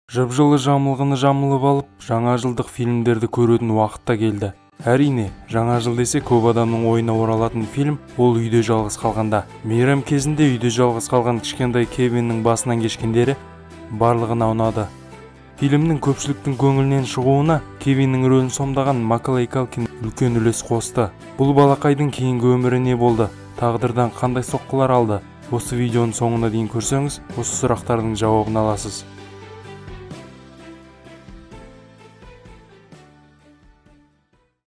Жып-жылы жамылғыны жамылып алып, жаңа жылдық фильмдерді көретін уақыт та келді. Әрине, жаңа жыл десе көп адамның ойына оралатын фильм ол үйде жалғыз қалғанда. Мейрам кезінде үйде жалғыз қалған кішкентай Кевиннің басынан кешкендері барлығына ұнады. Фильмнің көпшіліктің көңілінен шығуына Кевиннің рөлін сомдаған Макалей Калкин үлкен үлес қосты. Бұл балақайдың кейінгі өмірі не болды? Тағдырдан қандай соққылар алды? Осы видеоның соңына дейін көрсеңіз, осы сұрақтардың жауабын аласыз.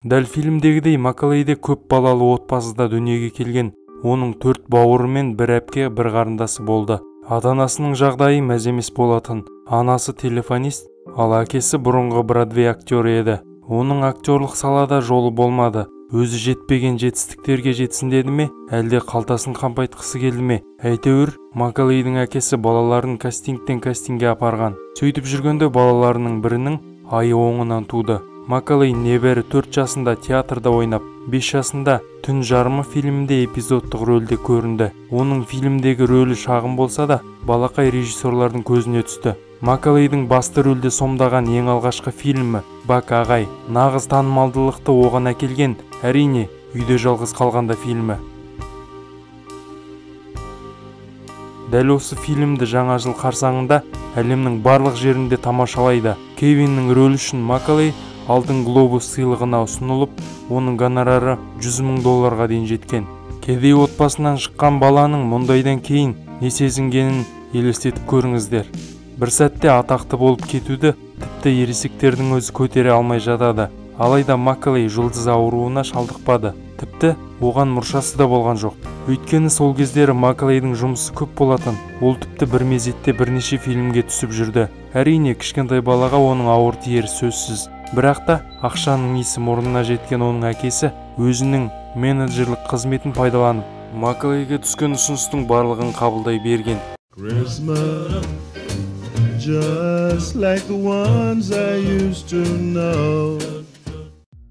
Дәл фильмдегідей Макалей де көп балалы отбасыда дүниеге келген. Оның 4 бауыры мен бір әпке, бір қарындасы болды. Ата-анасының жағдайы мәз емес болатын. Анасы телефонист, ал әкесі бұрынғы Бродвей актері еді. Оның актерлық салада жолы болмады. Өзі жетпеген жетістіктерге жетсін деді ме, әлде қалтасын қампайтқысы келді ме? Әйтеуір, Макалейдің әкесі балаларын кастингтен кастингге апарған. Сөйтіп жүргенде балаларының бірінің айы оңынан туды. Макалей небәрі 4 жасында театрда ойнап, 5 жасында Түн жарымы фильмінде эпизодтық рөлде көрінді. Оның фильмдегі рөлі шағын болса да, балақай режиссерлардың көзіне түсті. Макалейдің басты рөлде сомдаған ең алғашқы фильмі Бак ағай. Нағыз танымалдылықты оған әкелген, әрине, үйде жалғыз қалғанда фильмі. Дәл осы фильмді жаңа жыл қарсаңында әлемнің барлық жерінде тамашалайды. Кевиннің рөлі үшін Макалей Алтын глобус сыйлығына ұсынылып, оның гонорары 100 000 долларға дейін жеткен. Кедей отбасынан шыққан баланың мұндайдан кейін не сезінгенін елестетіп көріңіздер. Бір сәтте атақты болып кетуді тіпті ересектердің өзі көтере алмай жатады. Алайда Макалей жұлдыз ауруына шалдықпады. Тіпті оған мұршасы да болған жоқ. Өйткені сол кездері Макалейдің жұмысы көп болатын. Ол тіпті бір мезетте бірнеше фильмге түсіп жүрді. Әрине, кішкентай балаға оның ауыр тиері сөзсіз. Бірақ та ақшаның иісі мұрнына жеткен оның әкесі өзінің менеджерлік қызметін пайдаланып, Макалейге түскен ұсыныстың барлығын қабылдай берген. Christmas, just like the ones I used to know.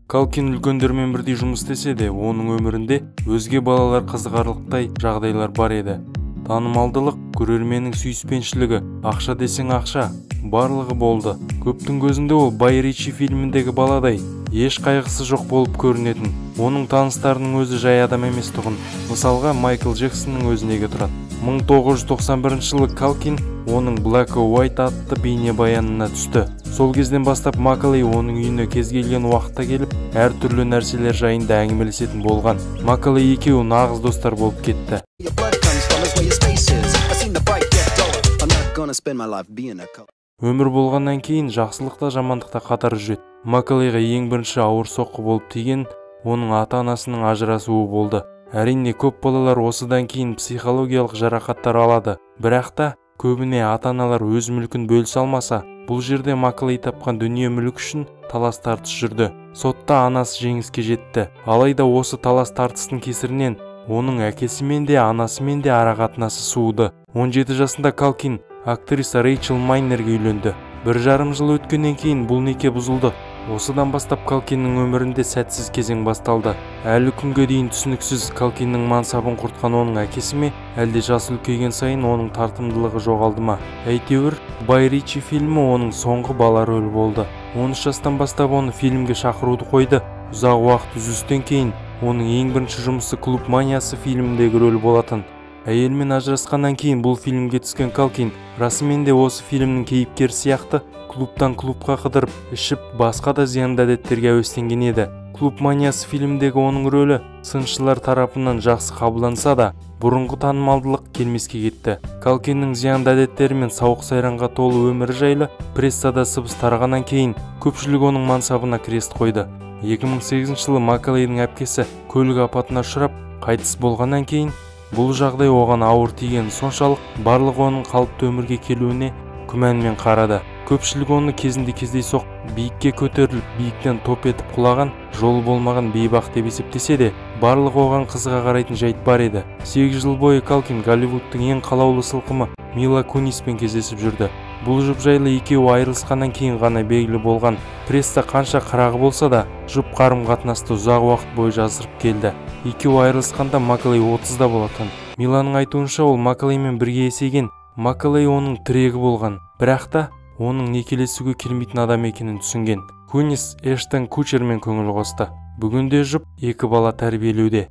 Калкин үлкендермен бірдей жұмыс істесе де, оның өмірінде өзге балалар қызығарлықтай жағдайлар бар еді. Танымалдылық, көрерменнің сүйіспеншілігі, ақша десең ақша, барлығы болды. Көптің көзінде ол Бай Ричи фильміндегі баладай, еш қайғысы жоқ болып көрінетін. Оның таныстарының өзі жай адам емес тұғын. Мысалға, Майкл Джексонның өзі неге тұрады. 1991 жылы Калкин оның Black or White атты бейнебаянына түсті. Сол кезден бастап Макалей оның үйіне кез келген уақытта келіп, әртүрлі нәрселер жайында әңгімелесетін болған. Макалей екеуі нағыз достар болып кетті. Your blood comes from is where your space is. I seen the bright get duller. I'm not gonna spend my life being a color. Өмір болғаннан кейін жақсылық та жамандық та қатар жүреді. Макалейға ең бірінші ауыр соққы болып тиген оның ата-анасының ажырасуы болды. Әрине, көп балалар осыдан кейін психологиялық жарақаттар алады. Бірақ та көбіне ата-аналар өз мүлкін бөлісе алмаса, бұл жерде Макалей тапқан дүние мүлік үшін талас тартыс жүрді. Сотта анасы жеңіске жетті. Алайда осы талас тартыстың кесірінен оның әкесімен де анасымен де ара қатынасы суыды. 17 жасында Калкин актриса Рейчел Майнерге үйленді. 1,5 жыл өткеннен кейін бұл неке бұзылды. Осыдан бастап Калкиннің өмірінде сәтсіз кезең басталды. Әлі күнге дейін түсініксіз, Калкиннің мансабын құртқан оның әкесі ме, әлде жасы үлкейген сайын оның тартымдылығы жоғалды ма? Әйтеуір, Бай Ричи фильмі оның соңғы бала рөлі болды. 13 жастан бастап оны фильмге шақыруды қойды. Ұзақ уақыт үзілістен кейін оның ең бірінші жұмысы Клуб маниясы фильміндегі рөлі болатын. Әйелімен ажырасқаннан кейін бұл фильмге түскен Калкин расымен де осы фильмнің кейіпкері сияқты клубтан клубқа қыдырып, ішіп, басқа да зиянды әдеттерге әуестенген еді. Клуб маниясы фильмдегі оның рөлі сыншылар тарапынан жақсы қабылданса да, бұрынғы танымалдылық келмеске кетті. Калкиннің зиянды әдеттері мен сауық сайранға толы өмірі жайлы прессада сыбыс тарағаннан кейін көпшілік оның мансабына крест қойды. 2008 жылы Макалейдің әпкесі көлік апатына ұшырап, қайтыс болғаннан кейін бұл жағдай оған ауыр тиген соншалық, барлығы оның қалыпты өмірге келуіне күмәнмен қарады. Көпшілік оны кезінде кездейсоқ биікке көтеріліп, биіктен топ етіп құлаған, жолы болмаған бейбақ деп есептесе де, барлығы оған қызыға қарайтын жайт бар еді. 8 жыл бойы Калкин Голливудтың ең қалаулы сылқымы Мила Куниспен кездесіп жүрді. Бұл жұп жайлы екеуі айырылысқаннан кейін ғана белгілі болған. Пресса қанша қырағы болса да, жұп қарым-қатынасты ұзақ уақыт бойы жасырып келді. Екеуі айырылысқанда Макалей 30-да болатын. Миланың айтуынша, ол Макалеймен бірге есейген. Макалей оның тірегі болған. Бірақ та Оның некелесуге келмейтін адам екенін түсінген. Кунис Эштон Кучермен көңіл қосты. Бүгінде жұп 2 бала тәрбиелеуде.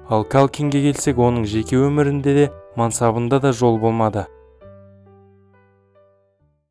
Ал Калкинге келсек, оның жеке өмірінде де, мансабында да жол болмады.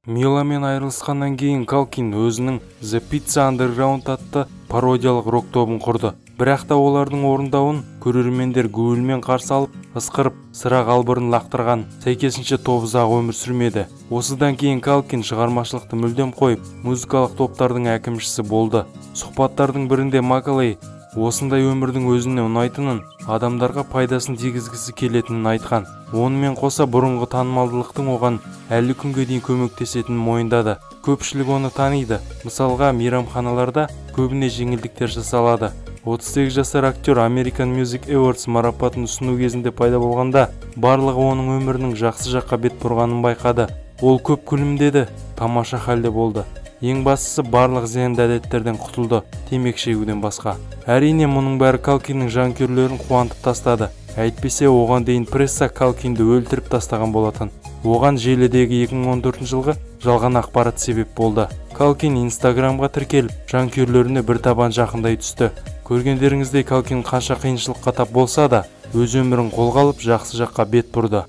Миламен айырылысқаннан кейін Калкин өзінің The Pizza Underground атты пародиялық рок тобын құрды. Бірақ та олардың орындауын көрермендер гуілмен қарсы алып, ысқырып, сыра қалбырын лақтырған. Сәйкесінше топ ұзақ өмір сүрмеді. Осыдан кейін Калкин шығармашылықты мүлдем қойып, музыкалық топтардың әкімшісі болды. Сұхбаттардың бірінде Макалей осындай өмірдің өзіне ұнайтынын, адамдарға пайдасын тигізгісі келетінін айтқан. Онымен қоса бұрынғы танымалдылықтың оған әлі күнге дейін көмектесетінін мойындады. Көпшілік оны таниды. Мысалға, мейрамханаларда көбіне жеңілдіктер жасалады. 38 жасар актер American Music Awards марапатын ұсыну кезінде пайда болғанда, барлығы оның өмірінің жақсы жаққа бет бұрғанын байқады. Ол көп күлімдеді, тамаша халде болды. Ең бастысы, барлық зиянды әдеттерден құтылды, темекі шегуден басқа. Әрине, мұның бәрі Калкиннің жанкүйерлерін қуантып тастады. Әйтпесе, оған дейін пресса Калкинді өлтіріп тастаған болатын. Оған желідегі 2014 жылғы жалған ақпарат себеп болды. Калкин Инстаграмға тіркеліп, жанкүйерлеріне бір табан жақындай түсті. Көргендеріңіздей, Калкин қанша қиыншылыққа тап болса да, өз өмірін қолға алып, жақсы жаққа бет бұрды.